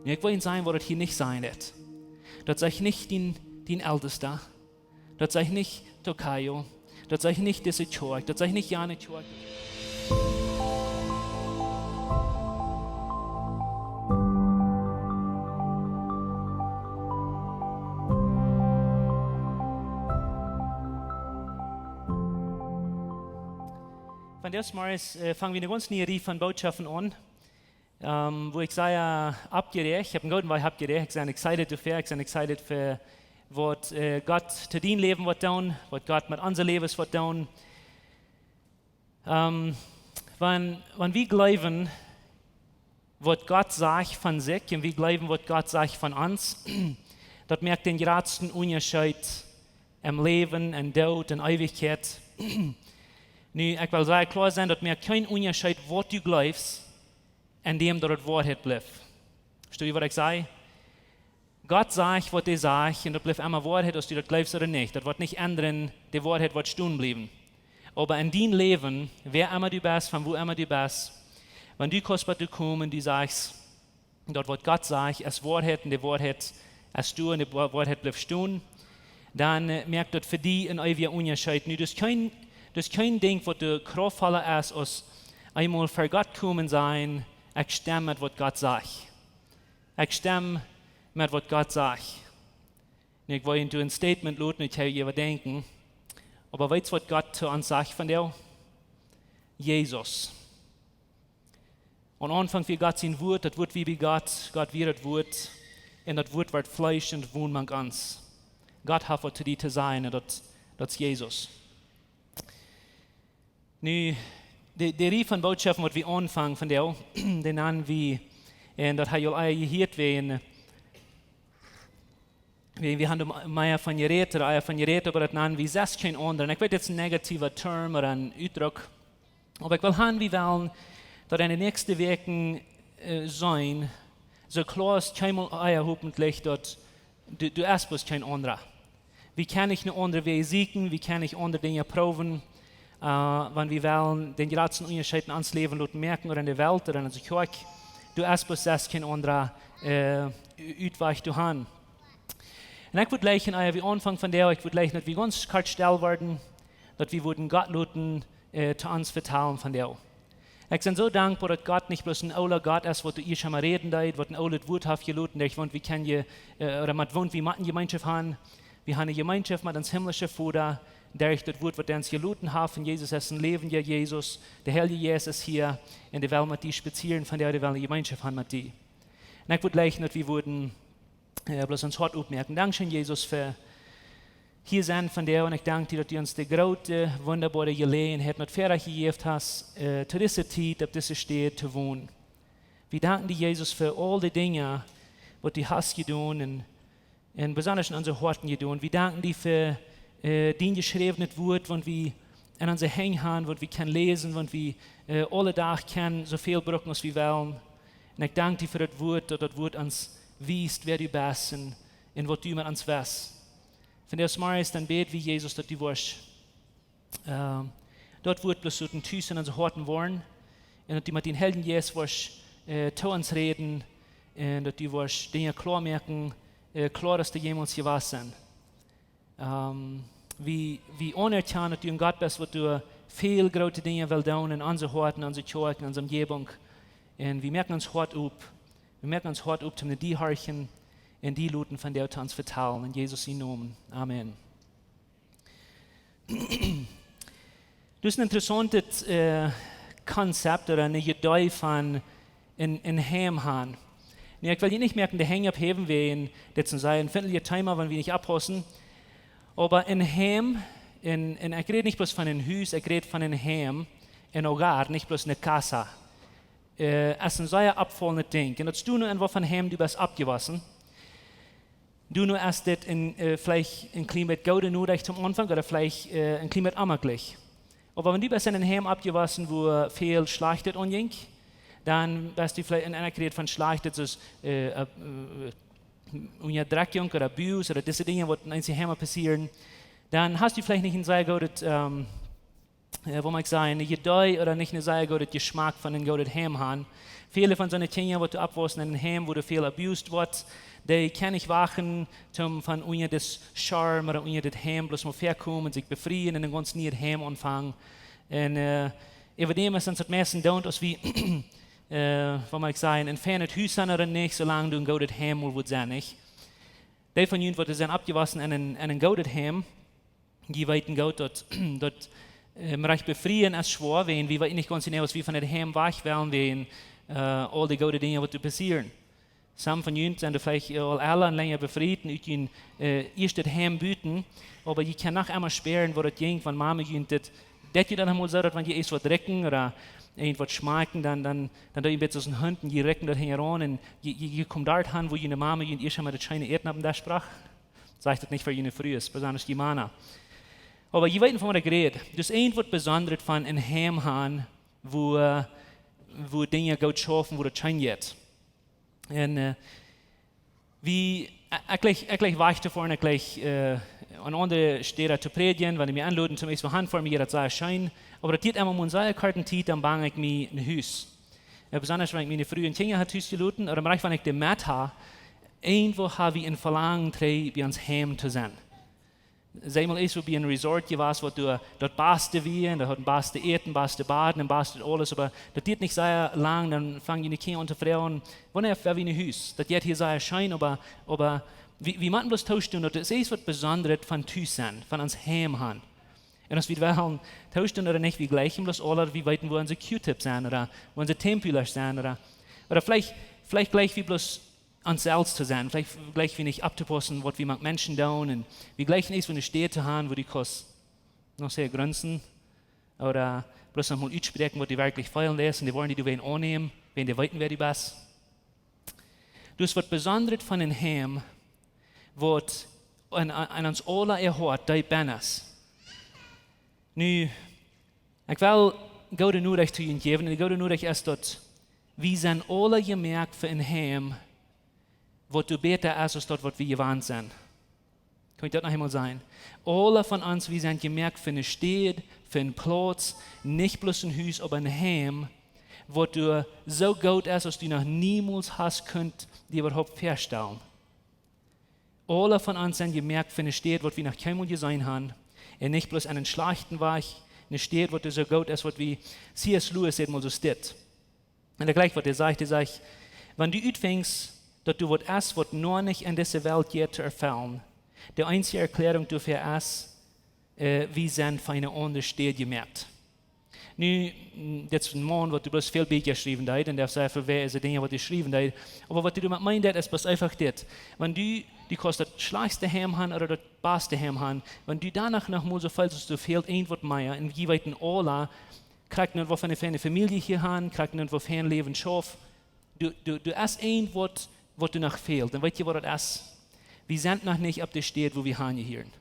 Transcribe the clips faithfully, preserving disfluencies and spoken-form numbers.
Nu, ekj well junt sajen, waut daut hia nich sajen deit. Daut sajcht nich dien, dien Eltesta. Daut sajcht nich Tokajo. Daut sajcht nich dise Kjoakj. Daut sajcht nich jane Kjoakj. Vondoag zemorjes, äh, fang wie eene gaunz niee Rieej von Bootschoften aun, ähm, wua ekj sea oppjeräacht, ekj hab eenen gooden Wajch oppjeräacht, ekj sie excited doafäa, ekj sie excited fa waut, äh, Gott to dien Läwen woat doonen, waut Gott met onse Läwes woat doonen. Ähm, wan, wan wie jleewen, waut Gott sajcht von sikj un wie jleewen, waut Gott sajcht von ons, daut moakt dän jratsten Unjascheet em Läwen, em Doot, en Eewichkjeit. Nu, ekj well sea kloa sennen, daut moakt kjeen Unjascheet, waut du jleefst, en däm daut et Woarheit blift. Vestoo jie, waut ekj saj? Gott sajcht, waut hee sajcht, un daut blift emma Woarheit, aus du daut jleefst ooda nich. Daut woat nich endren, de Woarheit woat stonen bliewen. Oba en dien Läwen, wäa emma du best, von wua emma du best, wan du kaust bie Gott komen, du sajchst, daut waut Gott sajcht es Woarheit, un de Woarheit es du, un de Wo-, Woarheit blift stonen, dan, äh, moakt daut fa die een eewja Unjascheet. Nu, daut es kjeen, daut es kjeen Dinkj, waut doa kraftvolla es, aus eemol ver Gott komen sennen, ekj stemm met waut Gott sajcht. Ekj stemm met waut Gott sajcht. Nu, ekj well junt een Statement loten, ekj hab hia waut denkjen. Oba weetst, waut Gott to ons sajcht vondoag? Jesus. Aum Aunfank wia Gott sien Wuat, daut Wuat wia bie Gott, Gott wia daut Wuat, un daut Wuat wort Fleesch un wond mank ons. Gott haft waut to die to sajen, un daut, daut es Jesus. Nu, de, de Rieej von Bootschoften, waut wie aunfangen vondoag, dee nanen wie, un daut hab jie aul ea jehieet, wie, wie, wie haben doa mea von jerät, ooda ea von jerät, oba daut nanen wie sest kjeen aundra. Un ekj weet, daut es een negatieva Term ooda een Utdruck. Oba ekj well han, wie wellen daut en de näakjste Wäakjen, äh, sennen, soo kloa aus kjeenmol ea, hopentlich, daut du, du best bloos kjeen aundra. Wie kjennen nich no aundre Wäaj sieekjen, wie kjennen nich aundre Dinja proowen, äh, wan wie wellen dän jratsten Unjascheet en ons Läwen loten moaken ooda en de Welt ooda en onse Kjoakj. Du best bloos sest kjeen aundra, äh, Utwajch to han. Un ekj wudd jleichen, ea wie aunfangen vondoag, ekj wudd jleichen, daut wie gaunz kort stell woaren, daut wie wudden Gott loten, äh, to ons vetalen vondoag. Ekj sie soo dankboa, daut Gott nich bloos een oola Gott es, waut doa ieescht emol räden deed, waut een oolet Wuat haft jeloten, derch woont wie kjennen je-, äh, ooda met woont wie motten Jemeenschoft han. Wie han eene Jemeenschoft met ons himlischen Voda, derch daut Wuat, waut hee ons jeloten haft, un Jesus es een läwendja Jesus, de Heilje Jeist es hia, un dee well met die spazieren vondoag, dee well eene Jemeenschoft han met die. Un ekj wudd jleichen, daut wie wudden, äh, bloos ons Hoat opmoaken. Dankscheen, Jesus, fa hia sennen vondoag, un ekj dank die, daut du ons de groote, wundaboare Jeläajenheit met Freid jejäft hast, äh, to dise Tiet, opp dise Städ to wonen. Wie danken die, Jesus, fa aul de Dinja, waut du hast jedonen un, un besonda en onse Hoaten jedonen. Wie danken die fa, äh, dien jeschräwnet Wuat, waut wie en onse Henj han, waut wie kjennen läsen, waut wie, äh, aule Doag kjennen soo väl brucken aus wie wellen. Un ekj dank die fa daut Wuat, daut daut Wuat ons wiest, wäa du best un, un waut du met ons west. Vondoag zemorjes dan bäd wie, Jesus, daut du woascht, äh, daut Wuat bloos soo tief en onse Hoaten woaren, un daut du met dän Heiljen Jeist woascht, äh, to ons räden, un daut du woascht Dinja kloa moaken, äh, kloa aus dee jemols jewast sent. Ähm, wie, wie aunerkjanen, daut du een Gott best, waut doa väl groote Dinja well doonen en onse Hoaten, en onse Kjoakj, en onse Omjäwunk. Un wie moaken ons Hoat op. Wie moaken ons Hoat op, om no die horchen un die loten vondoag to ons vetalen. En Jesus sienen Nomen. Amen. Daut es een interessauntet, äh, Konzept ooda een Idee von een, een Heim han. Nu, ekj well hia nich moaken de Henj opphäwen, wäajen dit es een sea empfindlichet Thema, wan wie nich oppaussen. Oba een Heim, un, un ekj räd nich bloos von een Hus, ekj räd von een Heim, een Hogar, nich bloos eene casa. Äh, es een sea oppfaulendet Dinkj. Un daut es doano, en waut fa een Heim du best oppjewossen. Doano es dit een, äh, veleicht een kjlien bät goode Norecht aum Aunfank ooda veleicht, äh, een kjlien bät onjemakjlich. Oba wan du best en een Heim oppjewossen, wua väl Schlajchtet aunjinkj, dan best du veleicht en, en, ekj räd von Schlajchtet, soo aus, äh, äh, äh, Unjadrekjunk ooda Abuse ooda dise Dinja, waut en eenje Heim passieren, dan hast du veleicht nich een sea goodet, ähm, äh, woo mott ekj sajen, ne Iedee ooda nich een sea goodet Jeschmack von een goodet Heim han. Väle von soone Kjinja, waut oppwausen en een Heim, wua väl abused woat, dee kjennen nich wachten, toom von unja dis Schorm ooda unja dit Heim bloos mol väakomen un sikj befrieen un een gaunz niet Heim aunfangen. Un, äh, äwa däm es ons daut meist doont, aus wie, äh, woo mott ekj sajen, een feinet Hus han ooda nich, soo lang du een goodet Heim mol wudd sennen, nich? Dee von junt, waut sent oppjewossen en een, en een goodet Heim, dee weeten goot, daut, daut, äh, rajcht befrieen es schwoa, wan wie weeten nich gaunz jeneiw, aus wie von daut Heim wajch wellen, wan, äh, aul dee goode Dinja, waut doa passieren. Some von junt sent veleicht, äh, aul ella un lenja befriet un ut jun, äh, ieeschtet Heim buten, oba jie kjennen noch emma spieren, woo daut jinkj, wan Mama junt dit, daut jie dan emol soo, daut wan jie eent waut rikjen ooda eent waut schmakjen, dan, dan, dan doo jie een bät soo aus een Hunt un jie rikjen daut hinjaraun un jie, jie, jie komen doa han, wua june Mama junt ieescht emol daut scheene Äten opp dän Desch brocht. Sajcht daut nich fa june Frues, besondasch dee Mana. Oba jie weeten, von waut ekj räd. Daut es eent waut Besondret von een Heim han, wua, wua Dinja goot schaufen, wua daut scheen jeit. Un, äh, wie, ekj jleich, ekj jleich wajch doavon, ekj jleich, äh, aun aundre Städen to prädjen, wan dee mie enloden, toom eent wua han, fa mie daut sea scheen. Oba daut diet emma mau eene sea korte Tiet, dan bang ekj mie een Hus. Äh, besondasch wan ekj miene Fru un Kjinja ha tus jeloten, ooda mau wan ekj de Met ha, eent wua ha wie een Velangen, trigj bie ons Heim to sennen. Sie mol eent wua bie een Resort jewast, waut doa daut baste wia, un daut haud daut baste Äten, baste Bad un baste aules, oba daut diet nich sea lang, dan fangen june Kjinja aun to froagen, wanea woa wie een Hus? Daut jeit hia sea scheen, oba, oba wie, wie motten bloos toostoonen, daut es eent waut Besondret von tus sennen, von ons Heim han. Un aus wie wellen toostoonen ooda nich, wie jleichen bloos aula, daut wie weeten, wua onse Q-tips sent, ooda wua onse Tähnpuders sent, ooda, ooda veleicht, veleicht jleich wie bloos ons selfst to sennen. Veleicht jleich wie nich opptopaussen, waut wie mank Menschen doonen. Un wie jleichen eent, wua eene Städ to han, wua du kaust, no, sea grunzen. Ooda bloos noch mol utspräakjen, waut die werkjlich feelen läst. Un dee woaren die doawäajen aunnämen, wan dee weeten, wäa du best. Daut es waut Besondret von een Heim, waut aun, aun, aun ons aula äa Hoat deep bennen es. Nu, ekj well goode Norecht to junt jäwen. Un de goode Norecht es, daut wie sent aula jemoakt fa een Heim, waut doa bäta es aus daut, waut wie jewant sent. Kaun ekj daut noch eemol sajen? Aula von ons, wie sent jemoakt fa eene Städ, fa een Plauz, nich bloos een Hus, oba een Heim, waut doa soo goot es, aus du noch niemols hast kunt die äwahaupt väastalen. Aula von ons sent jemoakt fa eene Städ, waut wie noch kjeenmol jeseenen han, un nich bloos en een schlajchten Wajch, eene Städ, waut doa soo goot es, waut wie, C S Lewis säd mol soo dit. Un ekj jleich, waut hee sajcht, hee sajcht, wan du utfinjst, daut doa waut es, waut noch nich en dise Welt jeit to erfellen, de eensje Erkjläarunk doafäa es, äh, wie sent fa eene aundre Städ jemoakt. Nu, mm, dit es een Maun, waut doa bloos väl Bieekja schriewen deed, un doa es väl, wäa es de Dinja, waut hee schriewen deed. Oba waut hee doamet meenen deed, es bloos eefach dit. Wan du, du kaust daut schlajchtste Heim han ooda daut baste Heim han, wan du doano noch mol soo feelst, aus doa fält eent waut mea, un jie weeten aula, krakjt nu waut fa eene feine Famielje jie han, krakjt nu waut fa een Läwen schaufen, doa, doa, doa es eent waut, waut doa noch fält. Un weet jie, waut daut es? Wie sent noch nich opp de Städ, wua wie han jehieren.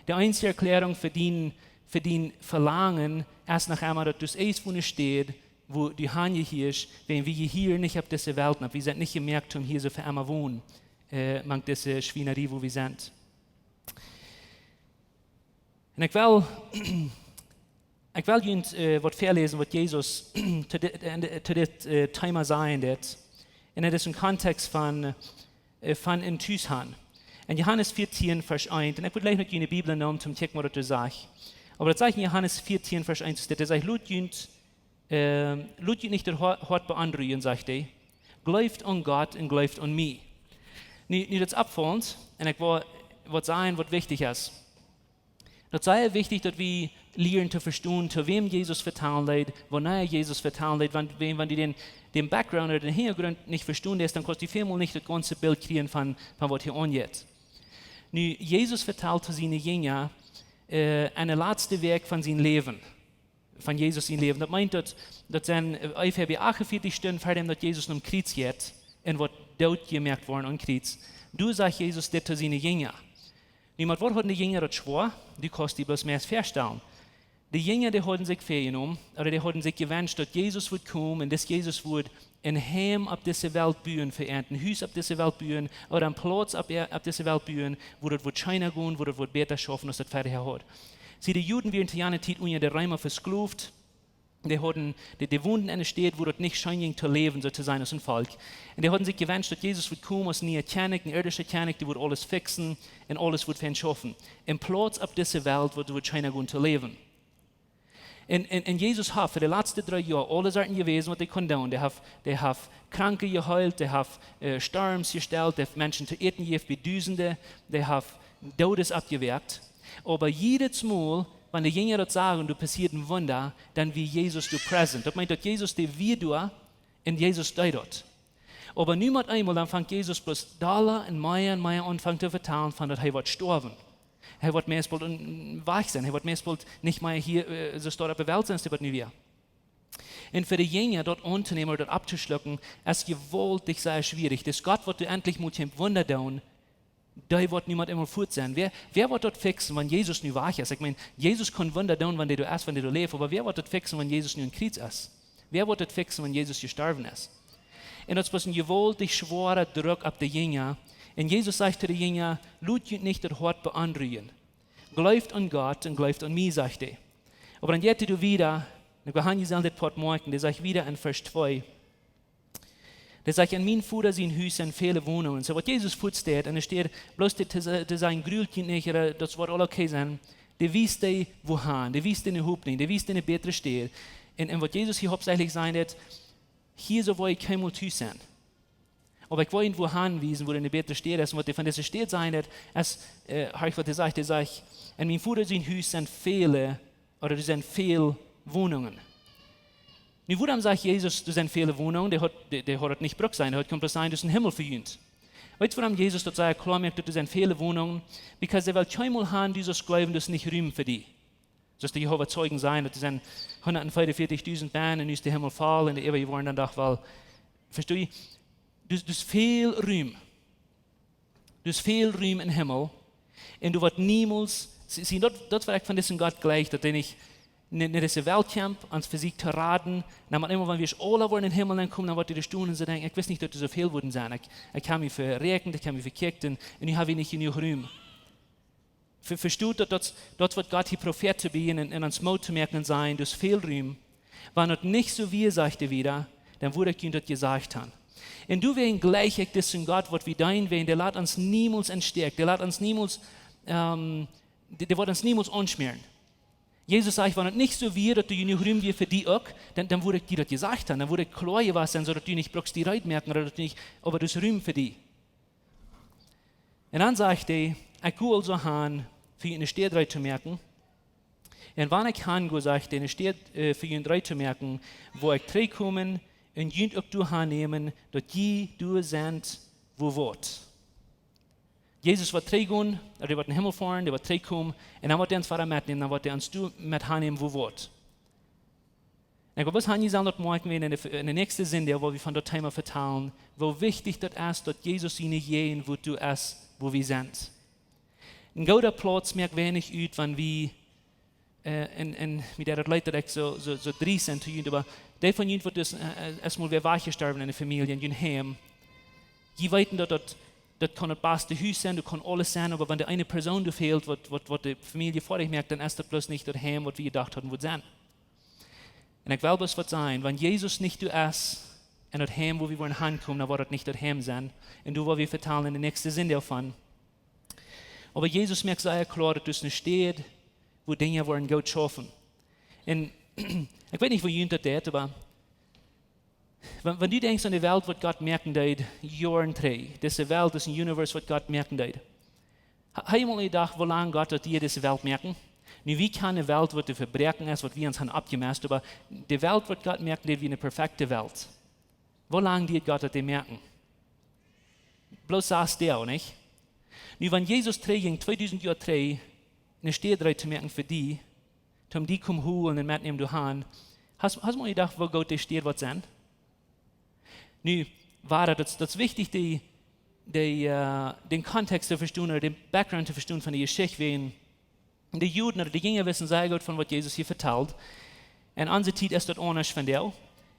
De eensje Erkjläarunk fa dien, fa dien Velangen es noch emma, daut du eent von de Städ, wua du han jehieescht, wan wie hia nich opp dise Welt, oba wie sent nich jemoakt, om hia soo fa emma wonen, äh, mank dise Schwienarie, wua wie sent. Un ekj well, ekj well junt, äh, waut väaläsen, waut Jesus to dit, en de, to dit, äh, Thema sajen deed. Un daut es em Kontext von, äh, von een Tus han. En Johanes vieetieen, Varsch eent. Un ekj wudd jlikj noch june Bibel nämen, om to kjikjen, waut daut doa sajcht. Oba daut sajcht en Johanes vieetieen, Varsch eent, es dit, hee sajcht: "Lot junt, äh, lot junt nich daut Ho-, Hoat beonrujen", sajcht hee. "Jleeft aun Gott un jleeft aun mie." Nu, nu daut es oppfaulent, un ekj well waut sajen, waut wichtich es. Daut es sea wichtich, daut wie lieren to vestonen, to wäm Jesus vetalen deed, wanea Jesus vetalen deed, wan, wan, wan du dän, dän Background ooda dän Hinjagrunt nich vestonen deist, dan kaust du väl mol nich daut gaunze Bilt kjrieen von, von waut hia aunjeit. Nu, Jesus vetalt to siene Jinja, äh, en de latste Wäakj von sien Läwen, von Jesus sien Läwen. Daut meent, daut, daut sent, äh, onjefäa bie achtunvieetich Stunden ver däm, daut Jesus nom Kjriez jeit un woat dootjemoakt woaren aum Kjriez. Doa sajcht Jesus dit to siene Jinja. Nu, met waut hauden de Jinja daut schwoa? Du kaust die bloos meist väastalen. De Jinja, dee hauden sikj väajenomen, ooda dee hauden sikj jewenscht, daut Jesus wudd komen, un dis Jesus wudd een Heim opp dise Welt buen fa an, een Hus opp dise Welt buen, ooda een Plauz opp, opp dise Welt buen, wua daut wudd scheena gonen, wua daut wudd bäta schaufen, aus daut verhäa haud. See, de Juden wieren to jane Tiet unja de Reema vesklowt. Dee hauden, dee, dee wonden en eene Staut, wua daut nich scheen jinkj to läwen, soo to sennen aus een Volkj. Un dee hauden sikj jewenscht, daut Jesus wudd komen aus een niea Kjennich, een irdischa Kjennich, dee wudd aules fiksen un aules wudd fa an schaufen. En Plauz opp dise Welt, wua daut wudd scheena gonen to läwen. Un, un, un Jesus haft fa de latste dree Joa aules aun jewäsen, waut hee kunn doonen. Dee haft, dee haft Kranke jeheelt, dee haft, äh, Storms jestelt, dee haft Menschen to äten jejäft bie Dusende, dee haft Doodes oppjewakjt. Oba jiedet Mol, wan de Jinja daut sagen, doa passieed een Wunda, dan wia Jesus doa present. Daut meent, daut Jesus, dee wia doa un Jesus deed daut. Oba nu met eemol, dan fangt Jesus bloos dolla un mea un mea aun fangt to vetalen von daut hee woat stoawen. Hee woat meist boolt un, un wajch sennen. Hee woat meist boolt nich mea hia, äh, soo stoakj opp de Welt sennen, aus hee nu wia. Un fa de Jinja daut auntonämen, daut opptoschlucken, es jewaultich sea schwierich. Dis Gott, waut doa endlich mol een Wunda doonen, dee woat nu met eemol fort sennen. Wäa, wäa woat daut fiksen, wan Jesus nu wajch es? Ekj meen, Jesus kaun Wunda doonen, wan dee doa es, wan dee doa läft, oba wäa woat daut fiksen, wan Jesus nu aum Kjriez es? Wäa woat daut fiksen, wan Jesus jestorwen es? Un daut es een jewaultich schwoara Druck opp de Jinja. Un Jesus sajcht to de Jinja: "Lot junt nich daut Hoat beonrujen. Jleeft aun Gott un jleeft aun mie", sajcht hee. Oba dan jeit hee doa wieda, un wie haben hia sellen dit Poat moakjen, dee sajcht wieda en Varsch twee. Dee sajcht: "En mien Voda sien Hus sent väle Wonungen." Soo waut Jesus vetalt, un hee steit bloos dit to, to sajen: "Grult junt nich, ooda daut woat aules okay sennen." Dee wiest dee wua han, dee wiest dee ne Hopninj, dee wiest dee ne bätre Staut. Un, un waut Jesus hia hauptsächlich sajcht, daut: "Hia soo woa ekj kjeenmol tus sennen. Oba ekj woa junt wua han wiesen, wua ne bätre Staut es." Un waut hee von dise Staut sajcht, daut es, äh, hab ekj waut hee sajcht, hee sajcht: "En mien Voda sien Hus sent väle, ooda doa sent väl Wonungen." Nu, wuarom sajcht Jesus, doa sent väle Wonungen? Dee haud, dee, dee haud daut nich brukt sajen, dee haud kunt bloos sajen, doa es een Himmel fa junt. Weetst, wuarom Jesus daut sea kloa moakt, daut doa sent väle Wonungen? Because hee well kjeenmol han, du sust jleewen, doa es nich Rum fa die. Soo aus de Jehowa Zeijen sajen, daut doa sent hundatveeaunvieetichdusent bennen un nu es de Himmel voll un de äwaje woaren dan doch woll. Vestost du? Doa es, doa es väl Rum. Doa es väl Rum em Himmel. Un doa woat niemols, see, see, daut, daut woat ekj von disen Gott jlikj, daut hee nich, nich, nich dise Welt kjemt, ons vesieekjt to raden. Dan met eemol, wan wie aula woaren em Himmel aunkomen, dan woat hee doa stonen un soo denkjen: "Ekj wist nich, daut doa soo väl wudden sennen. Ekj, ekj hab mie veräakjent, ekj hab mie vekjikjt un, un nu hab wie nich jenuach Rum." Ve-, vestoot daut, daut, daut waut Gott hia profeet to bie un, un ons Moot to moaken un sajen, doa es väl Rum. Wan daut nich soo wia, sajcht hee wieda, dan wudd ekj junt daut jesajcht han. Un doawäajen jlikj ekj disen Gott, waut wie deenen, wiels dee lat ons niemols em Stich, dee lat ons niemols, ähm, dee, dee woat ons niemols aunschmäaren. Jesus sajcht: "Wan daut nich soo wia, daut doa jenuach Rum wia fa die uk, dan, dan wudd ekj die daut jesajcht han, dan wudd ekj kloa jewast sennen, soo daut du nich brukst die reed moaken, ooda daut du nich, oba doa es Rum fa die." Un dan sajcht hee: "Ekj go aulsoo han, fa junt ne Staut reed to moaken. Un wan ekj han go", sajcht hee, "ne Staut, äh, fa junt reed to moaken, woa ekj trigjkomen un junt uk doa han nämen, daut jie doa sent, wua ekj woa." Jesus woat trigjgonen, ooda hee woat em Himmel foaren, hee woat trigjkomen, un dan woat hee ons wada metnämen, dan woat hee ons doa met han nämen, wua ekj woa. Un ekj well bloos aun junt sajen, daut moakjen wie en de, en de näakjste Sindach, wua wie von daut Thema vetalen, woo wichtich daut es, daut Jesus siene Jäajenwoat doa es, wua wie sent. Een gooda Plauz moakt weinich ut, wan wie, äh, un, un mie deit daut leet, daut ekj soo, soo, soo driest sie to junt, oba dee von junt, waut doa, äh, äh, eemol wia wajchjestorwen en de Famielje, en jun Heim, jie weeten, daut, daut, daut kaun daut baste Hus sennen, daut kaun aules sennen, oba wan de eene Persoon doa fält, waut, waut, waut de Famielje foadich moakt, dan es daut bloos nich daut Heim, waut wie jedocht hauden, wudd sennen. Un ekj well bloos waut sajen, wan Jesus nich doa es, en daut Heim, wua wie woaren hankomen, dan woat daut nich daut Heim sennen. Un doa woa wie vetalen en de näakjste Sindach von. Oba Jesus moakt sea kloa, daut doa es ne Staut, wua Dinja woaren goot schaufen. Un ekj weet nich, woo junt daut jeit, oba wan, wan du denkjst aun de Welt, waut Gott moaken deed, Joaren trigj, dise Welt, disen Universe, waut Gott moaken deed, ha-, hast du mol jedocht, woo lang Gott daut deed, dise Welt moaken? Nu, wie kjennen de Welt, waut doa vebroaken es, waut wie ons han aufjemoakt, oba de Welt, waut Gott moaken deed, wia ne perfekte Welt. Woo lang deed Gott daut moaken? Bloos sass dee uk nich. Nu, wan Jesus trigj jinkj, tweedusent Joa trigj, ne Staut reed to moaken fa die, toom die komen holen un metnämen doa han, hast, hast du mol jedocht, woo goot dee Staut woat sennen? Nu, wada, daut, daut es wichtich, dee, dee, äh, dän Kontext to vestonen, ooda dän Background to vestonen von de Jeschicht, wäajen de Juden ooda de Jinja wisten sea goot von waut Jesus hia vetalt. En onse Tiet es daut aundasch vondoag.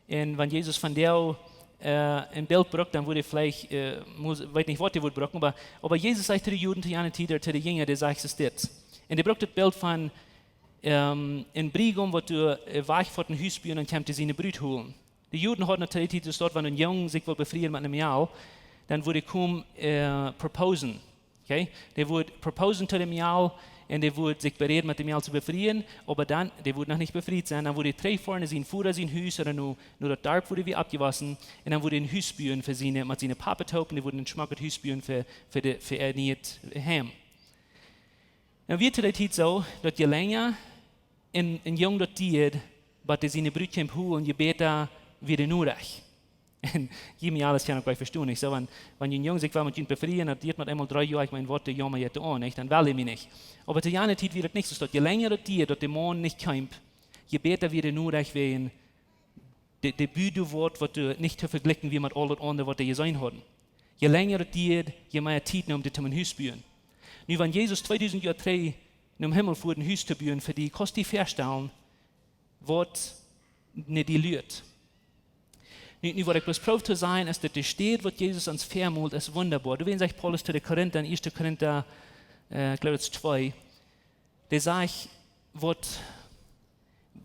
Un wan Jesus vondoag, äh, een Bilt brukt, dan wudd hee veleicht, äh, must, weet nich, waut hee wudd brucken, oba, oba Jesus sajcht to de Juden to jane Tiet, to de Jinja, dee sajcht dit. Un hee brukt daut Bilt von, Ähm, een Briegaum, waut doa, äh, wajch von daut Hus bie, un dan kjemt hee siene Brut holen. De Juden hauden to dee Tiet, daut wan een Jung sikj wull befrieen met eene Mejal, dan wudd hee komen, äh, proposen. Okay? Dee wudd proposen to de Mejal un dee wudd sikj bereeden met de Mejal to befrieen, oba dan, dee wudd noch nich befriet sennen, dan wudd hee trigjfoaren no sien Voda sien Hus ooda no, no daut Darp, wua hee wia oppjewossen, un dan wudd hee een Hus buen fa siene, met siene Papa toop, un dee wudden een schmocket Hus buen fa, fa de, fa äa nieet Heim. Nu wia to dee Tiet soo, daut je lenja een, een Jung daut dieed, bat dee siene Brut kjeem holen, je bäta wia de Norecht. Un jie, mie aules kjennen uk jlikj vestonen, nich soo? Wan, wan een Jung sikj well met junt befrieen, daut dieet met eemol dree Joa, ekj meen, waut de Joma jeit aun, nich? Dan well hee mie nich. Oba to jane Tiet wia daut nich soo, daut je lenja daut dieed, daut de Maun nich kjeem, je bäta wia de Norecht, wäajen de, de Buda wort, waut doa nich to vejlikjen wia met aul daut aundre, waut dee jeseenen hauden. Je lenja daut dieed, je mea Tiet neem daut om een Hus buen. Nu, wan Jesus tweedusent Joa trigj nom Himmel fua, een Hus to buen, fa dee, kaust die väastalen, waut no dee luat. Nu, nu, waut ekj bloos proow to sajen, es, daut de Städ, waut Jesus ons väamolt, es wundaboa. Doawäajen sajcht Paulus to de Korinta, en ieeschte Korinta, äh, ekj jleew, daut es twee, dee sajcht, waut,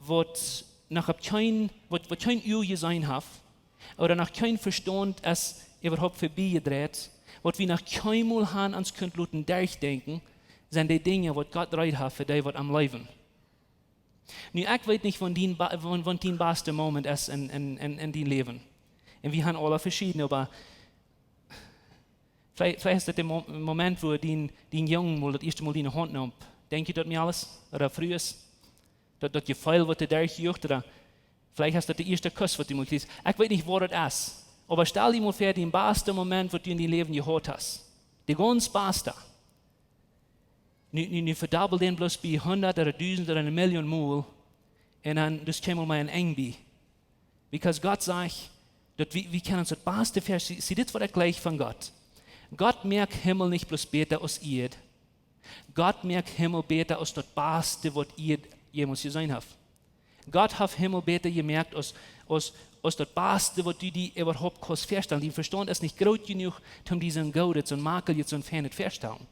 waut noch opp kjeen, waut, waut kjeen Uag jeseenen haft, ooda noch kjeen Vestaunt es äwahaupt verbie jedreit, waut wie noch kjeenmol han ons kunt loten derchdenkjen, sent dee Dinja, waut Gott reed haft fa dee, waut am leewen. Nu, ekj weet nich, wan dien ba-, wan, wan dien basta Moment es en, en, en, en dien Läwen. Un wie han aula veschiedne, oba veleicht, veleicht es daut de Mo-, Moment, wua dien, dien Jung mol daut ieeschte Mol diene Haunt neem. Denkjst du daut mie aules? Ooda Frues? Daut, daut Jefeel, waut doa derchjoacht, ooda veleicht es daut de ieeschte Kuss, waut du mol kjrichst. Ekj weet nich, waut daut es. Oba stal die mol väa, dien basta Moment, waut du en dien Läwen jehaut hast. De gaunz basta. Nu, nu, nu vedobbel dän bloos bie hundat ooda dusent ooda eene Million Mol. Un dan, daut kjeem aul mau een Enj bie. Because Gott sajcht, daut wie, wie kjennen ons daut basta Varsch, see, see, dit es, waut ekj jleich von Gott. Gott moakt Himmel nich bloos bäta aus Ieed. Gott moakt Himmel bäta aus daut basta, waut Ieed jemols jeseenen haft. Gott haft Himmel bäta jemoakt aus, aus, aus daut basta, waut du die äwahaupt kaust väastalen. Dien Vestaunt es nich groot jenuach, om die soon goodet, soon makelijet, soon feinet väastalen.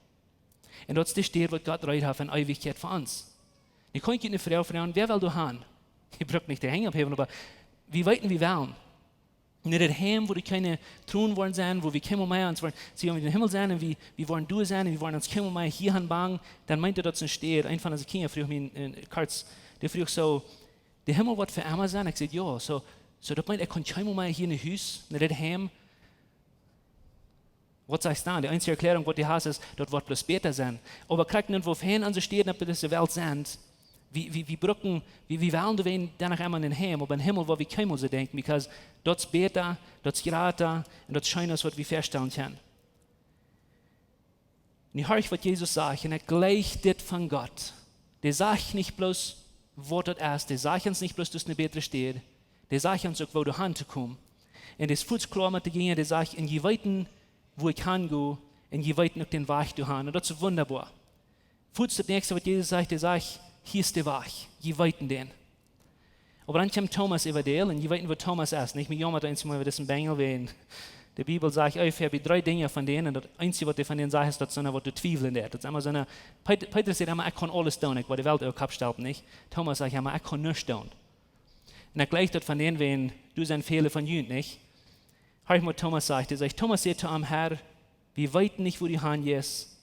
Un daut es de Städ, waut Gott reed haft en Eewichkjeit fa ons. Nu kaun ekj eene Froag froagen, wäa well doa han? Ekj bruck nich de Henj opphäwen, oba wie weeten, wie wellen. No daut Heim, wua doa kjeene Tronen woaren sennen, wua wie kjeenmol mea ons woaren, see, wan wie em Himmel sent un wie, wie woaren doa sennen un wie woaren ons kjeenmol mea hia aun bangen, dan meent daut, daut es een Städ. Eent von onse Kjinja fruach mie, äh, kort, dee fruach soo: "De Himmel woat fa emma sennen?" Ekj säd: "Jo." "Soo, soo daut meent, ekj kaun kjeenmol mea hia no Hus, no daut Heim?" Waut sajchst du dan? De eensje Erkjläarunk, waut du hast, es, daut woat bloos bäta sennen. Oba krakjt nu, woo väl onse Städen opp dise Welt sent, wie, wie, wie brucken, wie, wie wellen doa wäa dan noch emma en een Heim, oba een Himmel, wua wie kjeenmol soo denkjen, because daut es bäta, daut es jrata un daut es scheena aus waut wie väastalen kjennen. Nu horch, waut Jesus sajcht, un ekj jleich dit von Gott. Dee sajcht nich bloos, waut daut es, dee sajcht ons nich bloos, daut es eene bätre Städ, dee sajcht ons uk, woo doa han to komen. Un dee es fuaz kloa met de Jinja, dee sajcht: "Un jie weeten, wua ekj han go, un jie weeten uk dän Wajch doa han." Un daut es wundaboa. Fuaz daut näakjste, waut Jesus sajcht, dee sajcht: "Hia es de Wajch, jie weeten dän." Oba dan kjemt Thomas äwa däl, un jie weeten, woo Thomas es, nich? Mie jaumat eent mol äwa disen Benjel, wäajen de Bibel sajcht, oh, hee haft dree Dinja von dän, un daut eensje, waut hee von dän sajcht, es, daut es soona, waut doa twiewlen deit. Daut es emma soona, Pet-, Petrus sajcht emma: "Ekj kaun aules doonen, ekj woa de Welt äwahaupt oppstalen", nich? Thomas sajcht emma: "Ekj kaun nuscht doonen." Un ekj jleich daut von dän, wäajen doa sent väle von junt, nich? Horch, waut Thomas sajcht. Hee sajcht, Thomas säd to am: "Herr, wie weeten nich, wua du han jeist,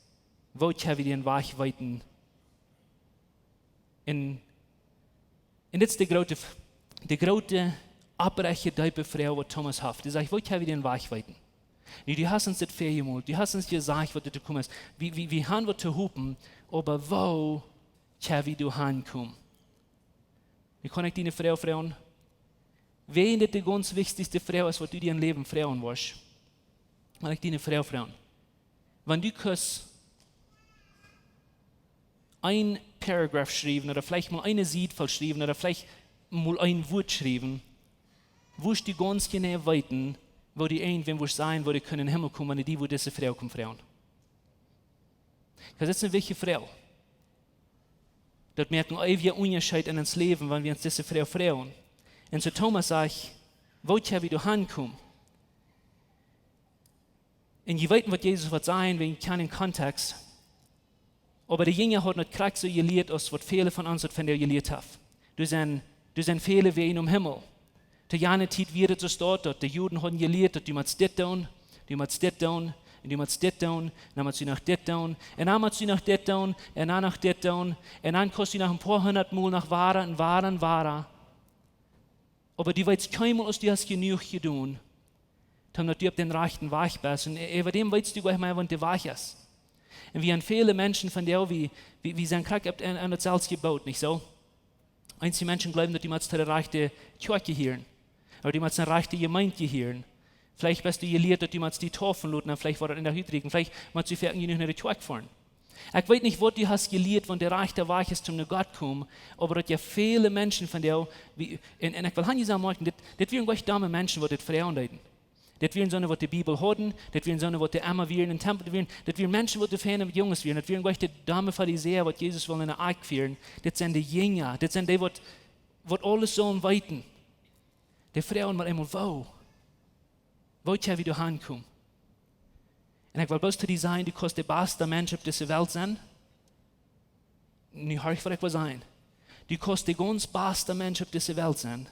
woo kjenn wie dän Wajch weeten?" Un, un dit es de groote, de groote, opprechte, deepe Froag, waut Thomas haft. Hee sajcht: "Woo kjenn wie dän Wajch weeten?" Nu, du hast ons dit väajemolt, du hast ons jesajcht, waut doa to komen es. Wie, wie, wie han waut to hopen, oba woo kjenn wie doa han komen? Nu kaun ekj die eene Froag froagen. Wäajen dit de gaunz wichtichste Froag es, waut du die em Läwen froagen woascht, well ekj die eene Froag froagen. Wan du kust een Paragraph schriewen, ooda veleicht mol eene Sied voll schriewen, ooda veleicht mol een Wuat schriewen, wurscht du gaunz jeneiw weeten, woo du irjentwäm wurscht sajen, woo du kaust en Himmel komen, wan du die wurscht dise Froag komen froagen. Daut es eene wichtje Froag. Daut moakt een eewja Unjascheet en ons Läwen, wan wie ons dise Froag froagen. Un soo Thomas sajcht: "Woo kjenn wie doa han komen?" Un jie weeten, waut Jesus woat sajen, wäajen jie kjanen dän Kontext. Oba de Jinja hauden daut krakjt soo jelieet aus waut väle von ons daut vondoag jelieet haben. Doa sent, doa sent väle Wäaj nom Himmel. To jane Tiet wia et soo, daut de Juden hauden jelieet, daut du motst dit doonen, du motst dit doonen, un du motst dit doonen, un dan motst du noch dit doonen, un dan motst du noch dit doonen, un dan noch dit doonen, un dan kaust du noch een poa hundat Mol noch wada un wada un wada. Oba du weetst kjeenmol, aus du hast jenuach jedonen, daut du opp dän rajchten Wajch best. Un äwa däm weetst du goanich mea, waut de Wajch es. Un wie sent väle Menschen vondoag, wie, wie, wie sent krakjt opp, aun, aun daut selfst jeboot, nich soo? Eenje Menschen jleewen, daut du motst to de rajchte Kjoakj jehieren. Ooda du motst eene rajchte Jemeent jehieren. Veleicht best du jelieet, daut du motst die deepen loten, un veleicht woat daut en de Hut rieekjen. Veleicht motst du foaken jenuach no de Kjoakj foaren. Ekj weet nich, waut du hast jelieet, waut de rajchte Wajch es, om no Gott to komen, oba daut je väle Menschen vondoag, wie, un, un ekj well hia sajen, Martin, dit, dit wieren goanich domme Menschen, waut dit froagen deeden. Dit wieren soone, waut de Bibel hauden, dit wieren soone, waut doa emma wieren em Tempel, dit wieren, dit wieren Menschen, waut doa feine Junges wieren, dit wieren goanich de domme Farisäa, waut Jesus wull enne Akj fieren. Dit sent de Jinja, dit sent dee, waut, waut aules sullen weeten. Dee froagen mau eemol, woo? Woo kjenn wie doa hankomen? Un ekj well bloos to die sajen, du kaust de baste Mensch opp dise Welt sennen. Nu horch, waut ekj well sajen. Du kaust de gaunz baste Mensch opp dise Welt sennen.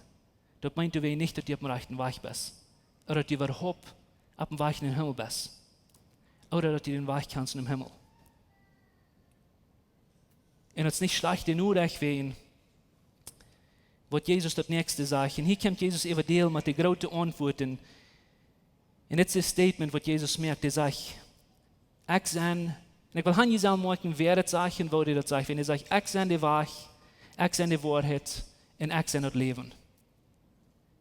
Daut meent doawäajen nich, daut du opp dän rajchten Wajch best. Ooda daut du äwahaupt opp dän Wajch nom Himmel best. Ooda daut du dän Wajch kjanst nom Himmel. Un daut es nich schlajchte Norecht, wäajen waut Jesus daut näakjste sajcht. Un hia kjemt Jesus äwa däl met de groote Auntwuat. Un dit es een Statement, waut Jesus moakt. Hee sajcht, ekj sie, un ekj well hia sajen, Martin, wäa daut sajcht un woo hee daut sajcht. Wan hee sajcht, ekj sie de Wajch, ekj sie de Woarheit un ekj sie daut Läwen.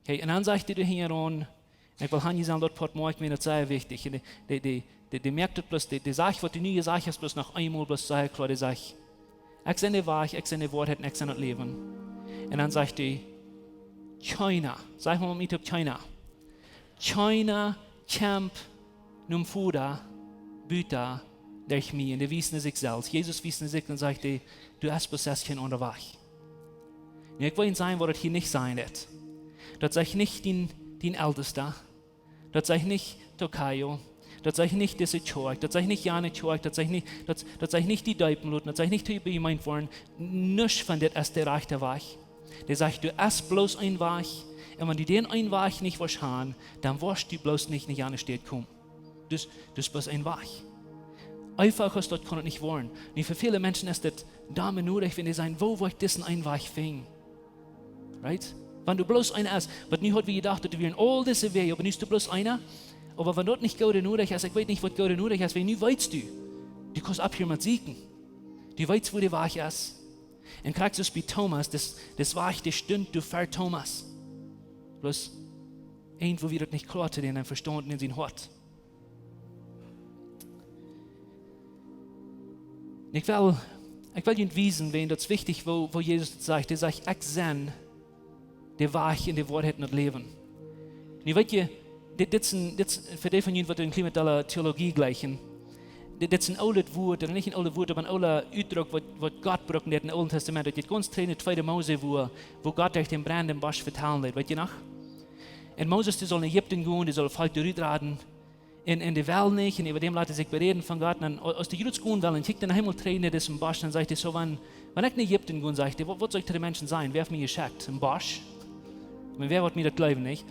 Okay, un dan sajcht hee doa hinjaraun, un ekj well hia sajen, daut Poat moakt mie daut sea wichtich. Un dee, dee, dee, dee, dee moakt daut bloos, dee, dee sajcht, waut hee nu jesajcht haft, bloos noch eemol, bloos sea kloa, dee sajcht, ekj sie de Wajch, ekj sie de Woarheit un ekj sie daut Läwen. Un dan sajcht hee, kjeena, saj mau met mie toop, kjeena. Kjeena kjemt nom Voda buta derch mie. Un dee wiest no sikj selfst. Jesus wiest no sikj un sajcht hee, du hast bloos kjeen aundren Wajch. Nu, ekj well junt sajen, waut daut hia nich sajen deit. Daut sajcht nich dien, dien Eltesta. Daut sajcht nich Tokajo. Daut sajcht nich dise Kjoakj. Daut sajcht nich jane Kjoakj. Daut sajcht nich, daut, daut sajcht nich die deepen loten. Daut sajcht nich to bie Jemeent woaren. Nuscht von dit es de rajchte Wajch. Dee sajcht, du hast bloos een Wajch. Un wan du dän eenen Wajch nich woascht han, dan woascht du bloos nich no jane Städ komen. Dus, dus bloos een Wajch. Eefach aus daut kaun et nich woaren. Nu, fa väle Menschen es daut domme Norecht, wan dee sajen, woo woa ekj disen eenen Wajch finjen? Right? Wan doa bloos eena es, waut nu haud wie jedocht, daut doa wieren aul dise Wäaj, oba nu es doa bloos eena. Oba wan daut nich goode Norecht es, ekj weet nich, waut goode Norecht es, wiels nu weetst du, du kaust opphieren met sieekjen. Du weetst, woo de Wajch es. Un krakjt soo aus bie Thomas, dis, dis Wajch, dee stunt doa ver Thomas. Bloos, irjentwoo wia daut nich kloa to dän, em Vestaunt un en sien Hoat. Un ekj well, ekj well junt wiesen, wiels daut es wichtich, woo, woo Jesus daut sajcht. Hee sajcht, ekj sie de Wajch un de Woarheit un daut Läwen. Nu weet jie, dit, dit es een, dit es, fa dee von junt, waut een kjlien bät aul Theologie jlikjen, dit, dit es een oolet Wuat, ooda nich een oolet Wuat, oba een oola Utdruck, waut, waut Gott brukt en daut Oole Tastament. Daut jeit gaunz trigj no tweede Mose, wua, wua Gott derch dän Brennenden Bosch vetalen deed, weet jie noch? Un Moses, dee sull no Ägipten gonen, dee sull daut Volkj doa rutraden. Un, un dee well nich, un äwa däm leet hee sikj beräden von Gott. Un aus dee jrod gonen wellen, kjikjt hee eemol trigj no disen Bosch un sajcht hee soo, wan, wan ekj no Ägipten go, sajcht hee, waut, waut saul ekj to de Menschen sajen? Wäa haft mie jeschekjt? Een Bosch? Ekj meen, wäa woat mie daut jleewen, nich?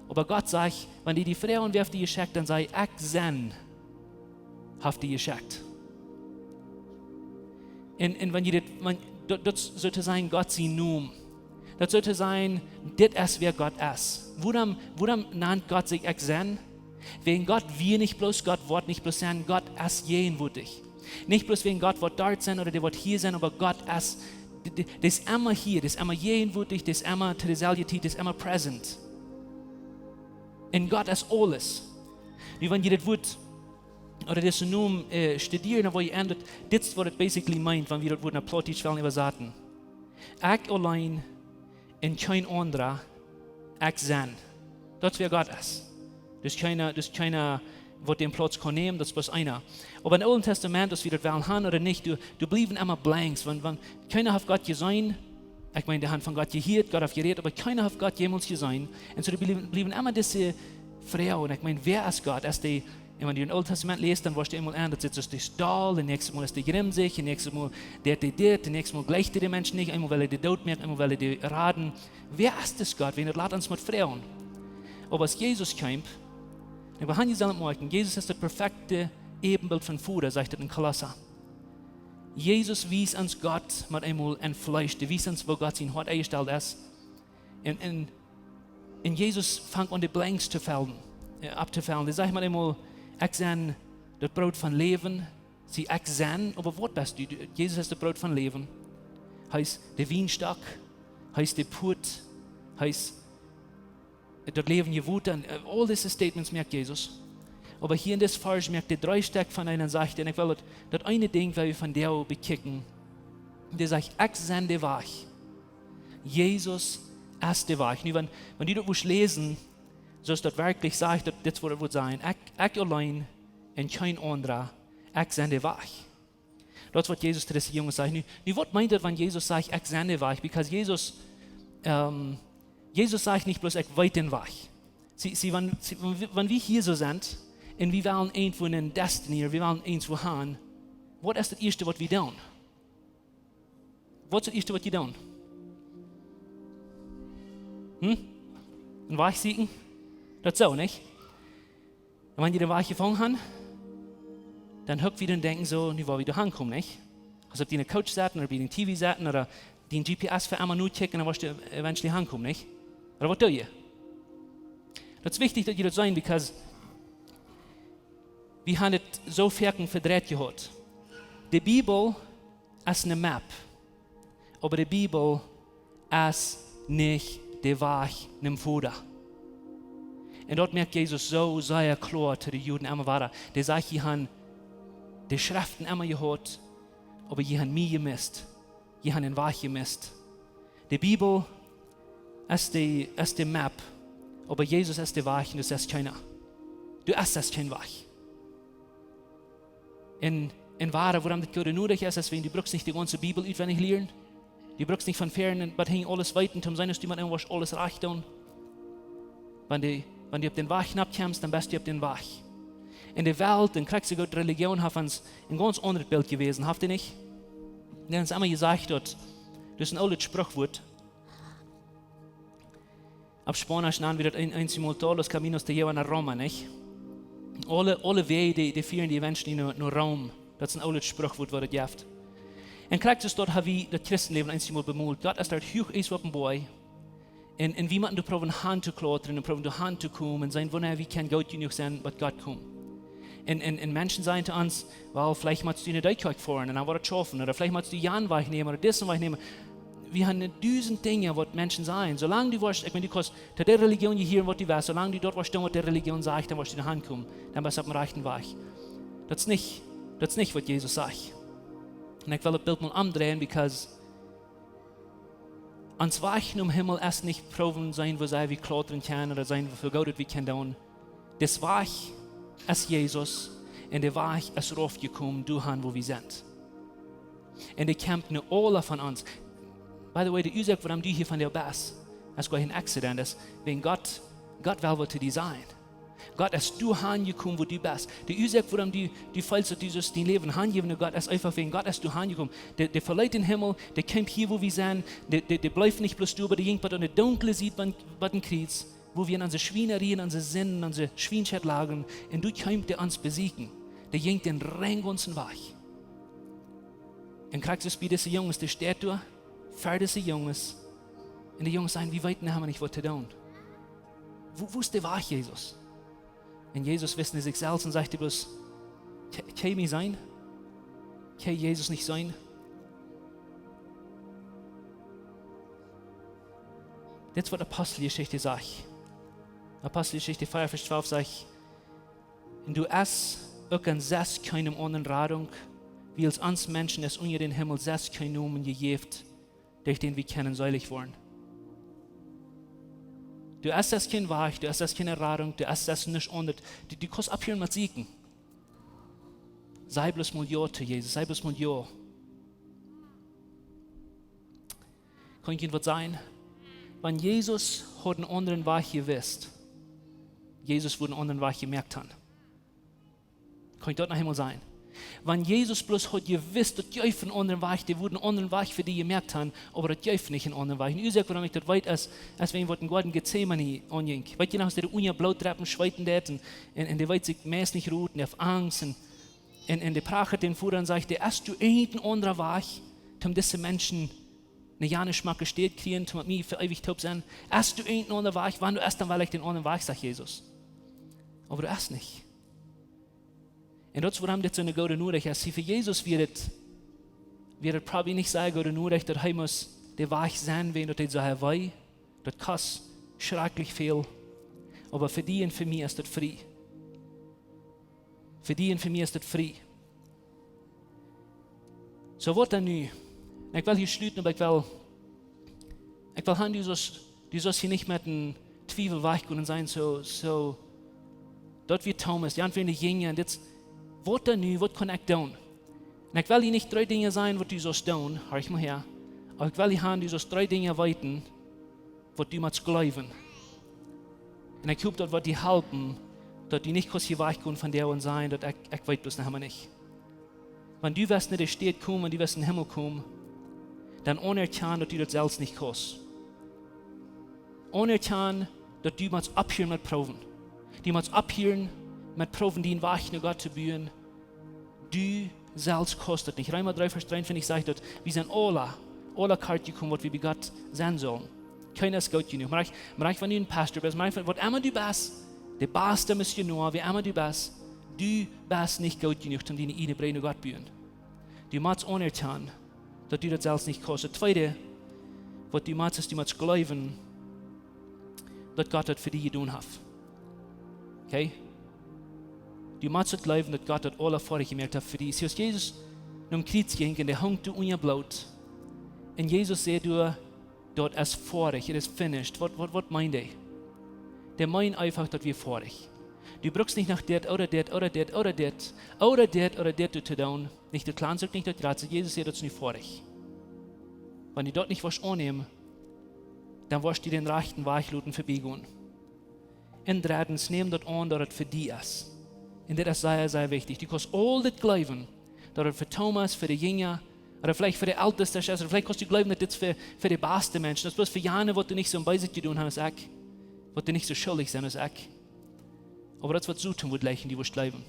Oba Gott sajcht, wan dee die froagen, wäa haft die jeschekjt, dan saj: Ekj sie, haft die jeschekjt. Un, un wan jie dit, wan, daut, daut es soo to sajen Gott sien Nomen. Daut es soo to sajen, dit es wäa Gott es. Wuarom, wuarom nant Gott sikj Ekj sie? Wäajen Gott wia nich bloos Gott, woat nich bloos sennen, Gott es jäajenwoatich. Nich bloos wäajen Gott woat doa sennen ooda dee woat hia sennen, oba Gott es, dee, dee, dee es emma hia, dee es emma jäajenwoatich, dee es emma to deeselwje Tiet, dee es emma present. Un Gott es aules. Nu, wan jie dit Wuat ooda disen Nomen, äh, studieren, dan woa jie enn, daut dit es waut et basically meent, wan wie daut Wuat no Plautdietsch wellen äwasaten. Ekj auleen un kjeen aundra, ekj sie. Daut es wäa Gott es. Dus kjeena, dus kjeena, waut dän Plauz kaun nämen, daut es bloos eena. Oba em Oolen Tastament, aus wie daut wellen han ooda nich, doa, doa bliewen emma blanks, wan, wan, kjeena haft Gott jeseenen, ekj meen, dee han von Gott jehieet, Gott haft jerät, oba kjeena haft Gott jemols jeseenen. Un soo doa bliewen, bliewen emma dise Froag. Un ekj meen, wäa es Gott? Es dee, un wan du em Oolen Tastament läst, dan woascht du eemol aun, daut sitt soo aus dee stolt, daut näakjste Mol es dee jrimsich, daut näakjste Mol deit dee dit, daut näakjste Mol jleicht hee de Menschen nich, eemol well hee dee doot moaken, eemol well hee dee raden. Wäa es dis Gott? Wan daut lat ons met froagen. Oba aus Jesus kjeem, un wie haben hia selfst moaken, Jesus es daut perfekte Äbenbilt vom Voda, sajcht et en Kolossa. Jesus wiest ons Gott met eemol em Fleesch, dee wiest ons, woo Gott sien Hoat enjestalt es. Un, un, un Jesus fangt aun de Blanks to fellen, äh, aufzufellen. Dee sajcht met eemol: "Ekj sie daut Broot vom Läwen." See, ekj sie, oba waut best du? Du, Jesus es daut Broot vom Läwen. Hee es de Wienstock. Hee es de Poat. Hee es daut läwendje Wota. Un, äh, aul dise Statements moakt Jesus. Oba hia en dis Varsch moakt hee dree Stekj von eenen, sajcht hee, un ekj well daut, daut eene Dinkj, waut wie vondoag bekjikjen. Dee sajcht: "Ekj sie de Wajch." Jesus es de Wajch. Nu, wan, wan du daut wurscht läsen, soo aus daut werkjlich sajcht, daut dit woat, woat sennen: "Ekj, ekj auleen un kjeen aundra, ekj sie de Wajch." Daut es waut Jesus to dise Junges sajcht. Nu, nu, waut meent daut, wan Jesus sajcht: "Ekj sie de Wajch"? Because Jesus, ähm, Jesus sajcht nich bloos: "Ekj weet dän Wajch." See, see, wan, see, wan wie, wan wie hia soo sent, un wie wellen irjentwua ne Destiny, wie wellen irjentwua han, waut es daut ieeschte, waut wie doonen? Waut es daut ieeschte, waut jie doonen? Hm? Een Wajch sieekjen? Daut soo, nich? Un wan jie dän Wajch jefungen han, dan huck wie dan denkjen soo: "Nu woa wie doa hankomen", nich? Aus opp dee Couch sitten ooda bie dän T V sitten ooda dän G P S fa emma nu checken, dan woascht du eventually hankomen, nich? Ooda waut doo jie? Daut es wichtich, daut jie daut seenen, because wie haben et soo foaken vedreit jehaut. De Bibel es ne Map, oba de Bibel es nich de Wajch nom Voda. Un daut moakt Jesus soo sea kloa to de Juden emma wada. Dee sajcht: "Jie han de Schreften emma jehaut, oba jie han mie jemist. Jie han dän Wajch jemist." De Bibel es de, es de Map, oba Jesus es de Wajch, un du sest kjeena. Du sest kjeen Wajch. Un, un wada, wuarom daut goot nodich es, es wan du brukst nich de gaunze Bibel utwendich lieren. Du brukst nich von väaren bat hinjen aules weeten, toom sennen, aus du met eemol aules rajcht doonen. Wan du, wan du opp dän Wajch nopp kjemst, dan best du opp dän Wajch. En de Welt, un krakjt soo goot Religion, haft ons een gaunz aundret Bilt jewäsen, haft et nich? Dan es emma jesajcht daut, daut es een oolet Sprichwuat. Opp Spaunisch nanen wie daut een, en simultó los caminos te llevan a Roma, nich? Aule, aule Wäaj, dee, dee fieren de Menschen no, no Rom. Daut es een oolet Sprichwuat, waut et jeft. Un krakjt soo es daut, ha wie daut Christenläwen eensjemol bemolt. Gott es doa huach es opp een Boajch. Un, un wie motten doa proowen han to klautren un proowen doa han to komen un seenen, wanea wie kjennen goot jenuach sennen, bat Gott kjemt. Un, un, un Menschen sajen to ons: "Well, veleicht motst du no dee Kjoakj foaren un dan woat et schaufen. Ooda veleicht motst du jan Wajch nämen ooda disen Wajch nämen." Wie haben dusent Dinja, waut Menschen sajen. Soo lang du woascht, ekj meen, du kaust to de Religion jehieren, waut du west, soo lang du daut woascht doonen, waut de Religion sajcht, dan woascht du doa hankomen. Dan best du opp dän rajchten Wajch. Daut es nich, daut es nich, waut Jesus sajcht. Un ekj well daut Bilt mol omdreien, because ons Wajch nom Himmel es nich proowen seenen, woo sea wie klautren kjennen ooda seenen, woo väl Goodet wie kjennen doonen. De Wajch es Jesus, un de Wajch es raufjekomen doahan, wua wie sent. Un dee kjemt no aule von ons. By the way, de Uasoak, wuarom du hia vondoag best, es kjeen Accident, es wäajen Gott, Gott well waut to die sajen. Gott es doahan jekomen, wua du best. De Uasoak, wuarom du, du feelst, daut du sust dien Läwen hanjäwen no Gott, es eefach wäajen Gott es doahan jekomen. Dee, dee veleet dän Himmel, dee kjeem hia, wua wie sent, dee, dee, dee bleef nich bloos doa, oba dee jinkj bat aun de dunkle Sied, bat, bat dän Kjriez, wua wie en onse Schwienerien, onse Sinden, onse Schwienheit lagen, un doa kjeem dee ons besieekjen. Dee jinkj dän reinen gaunzen Wajch. Un krakjt soo es bie dise Junges, dee steit doa, ver dise Junges. Un de Junges sajen: "Wie weeten emma nich, waut to doonen. Wua, wua es de Wajch, Jesus?" Un Jesus wist nich sikj selfst un sajcht bloos: "Kje-, kjenn jie mie seenen? Kjenn jie Jesus nich seenen?" Dit es, waut Aposteljeschicht sajcht. Aposteljeschicht vea, Varsch twalf sajcht: "Un doa es uk aun sest kjeenen aundren Radunk, wiels ons Menschen es unja dän Himmel sest kjeen Nomen jejäft, derch dän wie kjennen selich woaren." Doa es sest kjeen Wajch, doa es sest kjeene Radunk, doa es sest nuscht aundret. Du, du kaust opphieren met sieekjen. Saj bloos mol jo to Jesus, saj bloos mol jo. Kaun ekj junt waut sajen? Wan Jesus haud eenen aundren Wajch jewist, Jesus wudd eenen aundren Wajch jemoakt han. Kaun ekj daut noch eemol sajen? Wan Jesus bloos haud jewist, daut jeef eenen aundren Wajch, dee wudd eenen aundren Wajch fa die jemoakt han, oba daut jeef nich eenen aundren Wajch. Un de Uasoak, wuarom ekj daut weet, es, es wan waut em Goaden Getsemane aunjinkj. Weet jie noch, aus dee unja Bloot drepen, schweeten deed un, un, un dee weet sikj meist nich Rot un haft Angst un, un, un dee prachat dän Voda un sajcht: "Dee, es doa irjent een aundra Wajch, om dise Menschen eene jane schmocke Städ kjrieen, om met mie fa eewich toop sennen? Es doa irjent een aundra Wajch? Wan doa es, dan well ekj dän aundren Wajch", sajcht Jesus. Oba doa es nich. Un daut es, wuarom dit soone goode Norecht es. See, fa Jesus wia dit, wia dit probably nich sea goode Norecht, daut hee must dän Wajch sennen, wan daut deed soo wee. Daut kost schrakjlich väl. Oba fa die un fa mie es daut frie. Fa die un fa mie es daut frie. Soo, waut dan nu? Un ekj well hia schluten, oba ekj well, ekj well han, du saust, du saust hia nich met een Twiewel wajchgonen un sajen: "Soo, soo, daut wia Thomas, dee aundre wieren de Jinja, un dit, waut dan nu, waut kaun ekj doonen?" Un ekj well hia nich dree Dinja sajen, waut du saust doonen, horch mol häa. Oba ekj well hia han, du saust dree Dinja weeten, waut du motst jleewen. Un ekj hop, daut woat die halpen, daut du nich kaust hia wajchgonen von doa un sajen, daut ekj, ekj weet daut noch emma nich. Wan du west no de Städ komen, wan du west em Himmel komen, dan aunerkjan, daut du daut selfst nich kaust. Aunerkjan, daut du motst opphieren met proowen. Du motst opphieren met proowen, dien Wajch no Gott to buen. Du selfst kaust daut nich. Reema dree Varsch dreeuntwintich sajcht daut, wie sent aula, aula kort jekomen, waut wie bie Gott sennen sullen. Kjeena es goot jenuach. Mau ekj, mau ekj, wan du een Pastor best, mau ekj, waut emma du best, de baste Missionoa, wäa emma du best, du best nich goot jenuach, om diene ieejne Brieed no Gott buen. Du motst aunerkjanen, daut du daut selfst nich kaust. Daut tweede, waut du motst, es, du motst jleewen, daut Gott daut fa die jedonen haft. Okay? Du motst daut jleewen, daut Gott daut aula foadich jemoakt haft fa die. See, aus Jesus nom Kjriez jinkj un dee hunk doa unja Bloot. Un Jesus säd doa: "Daut es foadich, it is finished." Waut, waut, waut meent dee? Dee meent eefach, daut wia foadich. Du brukst nich noch dit ooda dit ooda dit ooda dit ooda dit ooda dit to doonen. Nich daut kjlienet Stekj, nich daut jratste. Jesus säd: "Daut es nu foadich." Wan du daut nich woascht aunnämen, dan woascht du dän rajchten Wajch loten verbiegonen. Un dreddens, nämm daut aun, daut et fa die es. Un dit es sea, sea wichtich. Du kaust aul dit jleewen, daut et fa Thomas, fa de Jinja, ooda veleicht fa de Eltestasch es, ooda veleicht kaust du jleewen, daut dit fa, fa de baste Menschen es, bloos fa jane, waut doa nich soo een Beeset jedonen haben aus ekj, waut doa nich soo schuldich sent aus ekj. Oba daut es, waut Soton wudd jleichen, du wurscht jleewen.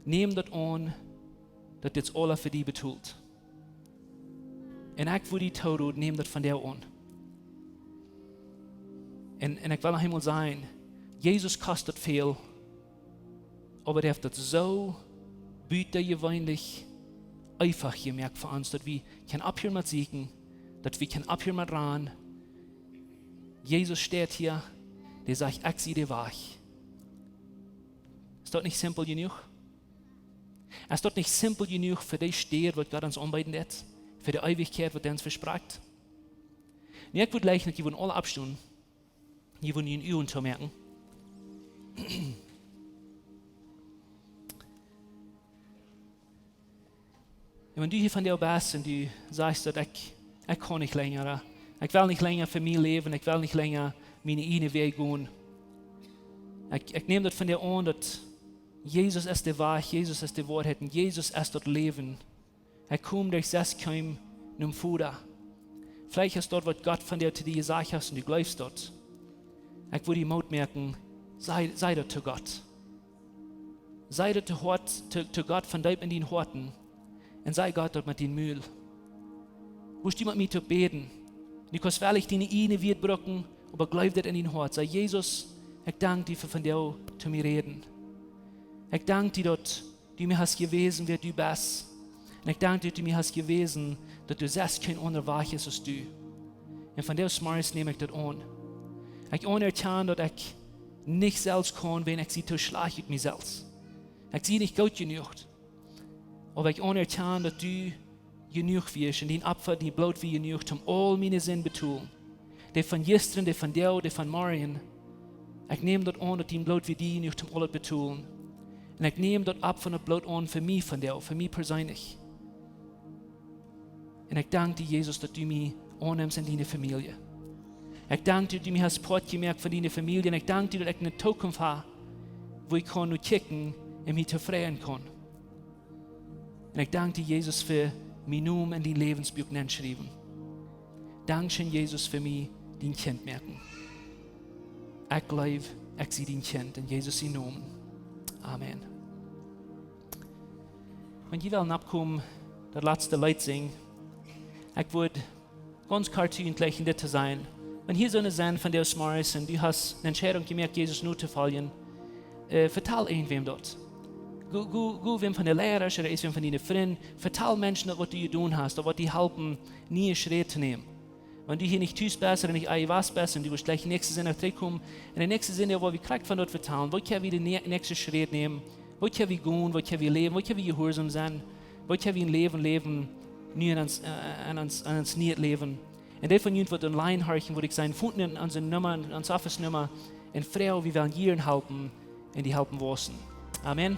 Nämm daut aun, daut dit aula fa die betolt. Un ekj wudd die tooroden, nämm daut von doa aun. Un, un ekj well noch eemol sajen, Jesus kost daut väl, oba dee haft daut soo butajeweenlich eefach jemoakt fa ons, daut wie kjennen opphieren met sieekjen, daut wie kjennen opphieren met rannen. Jesus steit hia, dee sajcht: "Ekj sie de Wajch." Es daut nich simpel jenuach? Es daut nich simpel jenuach fa dee Städ, waut Gott ons aunbeeden deit? Fa de Eewichkjeit, waut hee ons vesprakjt? Nu, ekj wudd jleichen, daut jie wudden aula oppstonen. Jie wudden june Uagen toomoaken. Un wan du hia vondoag best un du sajchst, daut ekj, ekj kaun nich lenja, ooda ekj well nich lenja fa mie läwen, ekj well nich lenja miene ieejne Wäaj gonen. Ekj, ekj näm daut von die aun, daut Jesus es de Wajch, Jesus es de Woarheit un Jesus es daut Läwen. Ekj kom derch sest kjeem nom Voda. Veleicht es daut, waut Gott von die to die jesajcht haft un du jleefst daut. Ekj wudd die Moot moaken, saj, saj daut to Gott. Saj daut to Hoat, to, to Gott von deep en dien Hoat. Un saj Gott daut met dien Mul. Wurscht du met mie toop bäden? Du kaust veleicht diene ieejne Wieed brucken, oba jleew daut en dien Hoat. Saj: "Jesus, ekj dank die fa vondoag to mie räden. Ekj dank die, daut du mie hast jewäsen, wäa du best. Un ekj dank die, daut du mie hast jewäsen, daut doa sest kjeen aundra Wajch es aus du. Un vondoag zemorjes näm ekj daut aun. Ekj aunerkjan, daut ekj nich selfst kaun, wiels ekj sie too schlajcht ut mie selfst. Ekj sie nich goot jenuach. Oba ekj aunerkjan, daut du jenuach wieescht un dien Opfa, dien Bloot wia jenuach, om aul miene Sind betolen. Dee von jistren, dee vondoag, dee von morjen. Ekj näm daut aun, daut dien Bloot wia jenuach, om aulet betolen. Un ekj näm daut Opfa von daut Bloot aun fa mie vondoag, fa mie perseenlich. Un ekj dank die, Jesus, daut du mie aunnemst en diene Famielje. Ekj dank die, daut du mie hast Poat jemoakt von diene Famielje. Un ekj dank die, daut ekj ne Tookunft hab, wua ekj kaun no kjikjen un mie tofräd sennen kaun. Un ekj dank die, Jesus, fa mienen Nomen en dien Läwensbuak nenschriewen. Dankscheen, Jesus, fa mie dien Kjint moaken. Ekj jleew, ekj sie dien Kjint en Jesus sienen Nomen. Amen. Wan jie wellen oppkomen, daut latste Leet sinjen, ekj wudd gaunz kort to junt jlikj dit to sajen. Wan hia soone sent von dise Morjes un du hast ne Entscheidunk jemoakt, Jesus notofoljen, äh, vetal irjentwäm daut. Go, go, go wäm von de Lierasch ooda irjentwäm von diene Frind. Vetal Menschen daut, waut du jedonen hast, daut woat die halpen, niee Schräd to nämen. Wan du hia nich tus best ooda nich aunjewast best un du wurscht jlikj näakjsten Sindach trigjkomen, un dän näakjsten Sindach woa wie krakjt von daut vetalen, woo kjenn wie dän nä-, näakjsten Schräd nämen, woo kjenn wie gonen, woo kjenn wie läwen, woo kjenn wie jehuarsom sennen, woo kjenn wie een Läwen läwen, nu en ons, äh, en ons, en ons nieet Läwen. Un dee von junt, waut online horchen, wudd ekj sajen, finjt onse Numma, onse Office-Numma, un froag, wie wellen jieren halpen un die halpen wausen. Amen.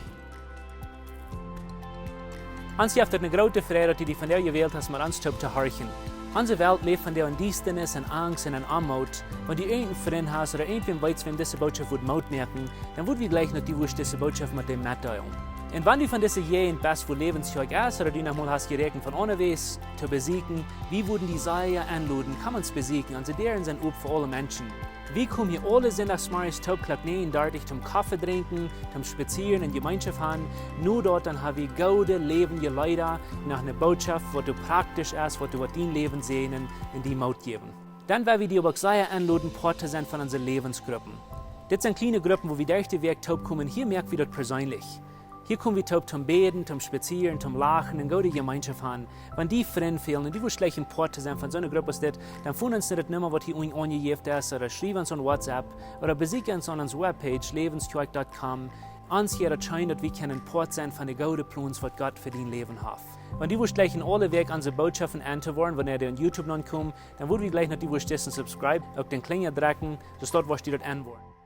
Ons jeft et ne groote Freid, daut du die vondoag jewält hast, met ons toop to horchen. Onse Welt läft vondoag en Diestanis, en Angst un en Oamoot. Wan du irjent een Frint hast ooda irjentwäm weetst, wäm dise Norecht wudd Moot moaken, dan wudd wie jleichen, daut du wurscht dise Norecht met däm metdeelen. Un wan du von dise Jäajent best, wua Läwens Kjoakj es, ooda du noch mol hast jeräakjent von onjewäa to besieekjen, wie wudden die sea enloden, komm ons besieekjen. Onse Däaren sent op fa aule Menschen. Wie komen hia aule Sindachsmorjes toop Klock näajen dartich toom Koffe drinkjen, toom spazieren un Jemeenschoft haben. Nu doa dan ha wie goode läwendje Leeda, noch ne Norecht, waut doa praktisch es, waut doa woat dien Läwen säajnen un die Moot jäwen. Dan well wie die uk sea enloden, Poat to sennen von onse Läwensgruppen. Dit sent kjliene Gruppen, wua wie derch de Wäakj toop komen. Hia moak wie daut perseenlich. Hia kom wie toop toom bäden, toom spazieren, toom lachen un goode Jemeenschoft haben. Wan die Frind fälen un du wurscht jleichen Poat to sennen von soone Grupp aus dit, dan fon ons no de Numma, waut hia unjen aunjejäft es, ooda schriew ons aun WhatsApp, ooda besieekj ons aun onse Webpage, läwens kjoakj dot com. Ons wudd daut scheenen, daut wie kjennen Poat sennen von de goode Plons, waut Gott fa dien Läwen haft. Wan du wurscht jleichen aule Wäakj onse Norechten auntohieren, wan dee aun YouTube nopp komen, dan wudd wie jleichen, daut du wurscht disen subscribe, uk dän Klinja drekjen, soo daut du daut aunhieren wurscht.